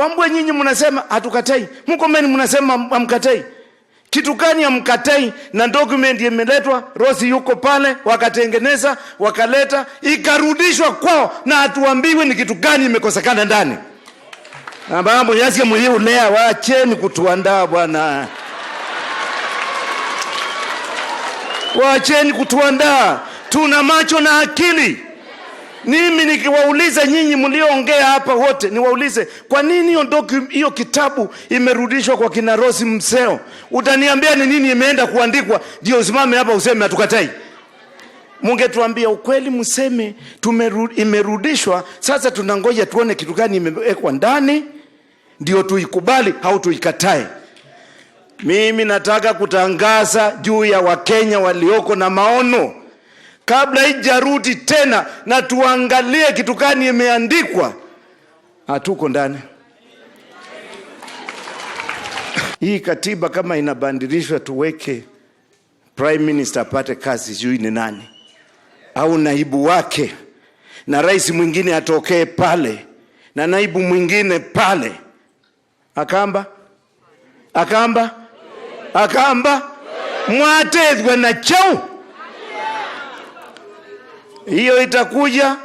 Wambwe, nyinyi mnasema hatukatai, Murkomen mnasema hamkatai. Kitu gani hamkatai? Na document imeletwa, Rosi yuko pale, wakatengeneza wakaleta, ikarudishwa kwao, na hatuambiwi ni kitu gani imekosekana ndani. Ambapo yasi mliulea, waacheni kutuandaa bwana, waacheni kutuandaa. Tuna macho na akili. Mimi nikiwauliza nyinyi mlioongea hapa wote, niwaulize kwa nini hiyo hiyo kitabu imerudishwa kwa kina Rose Mseo? Utaniambia ni nini imeenda kuandikwa ndio usimame hapa useme hatukatai? Mungetuambia ukweli, mseme imerudishwa, sasa tunangoja tuone kitu gani imewekwa ndani ndio tuikubali au tuikatae. Mimi nataka kutangaza juu ya Wakenya walioko na maono kabla haijarudi tena, na tuangalie kitu gani imeandikwa. Hatuko ndani hii katiba. Kama inabadilishwa, tuweke prime minister apate kazi, sijui ni nani au naibu wake, na rais mwingine atokee pale na naibu mwingine pale. Akamba akamba akamba mwatethwe na chau hiyo itakuja,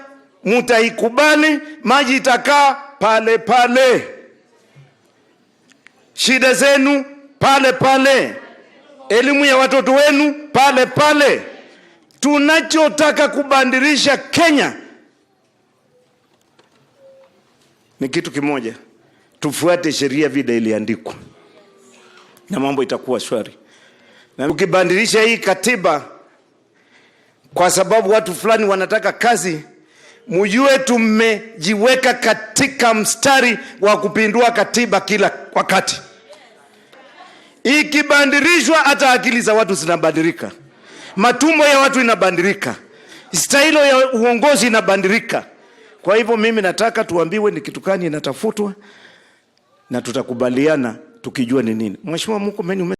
mutaikubali, maji itakaa pale pale, shida zenu pale pale, elimu ya watoto wenu pale pale. Tunachotaka kubadilisha Kenya ni kitu kimoja, tufuate sheria vile iliandikwa na mambo itakuwa shwari. Na ukibadilisha hii katiba kwa sababu watu fulani wanataka kazi, mujue tumejiweka katika mstari wa kupindua katiba kila wakati. Ikibadilishwa, hata akili za watu zinabadilika, matumbo ya watu inabadilika, stailo ya uongozi inabadilika. Kwa hivyo mimi nataka tuambiwe ni kitu gani inatafutwa na tutakubaliana tukijua ni nini. Mheshimiwa Murkomen.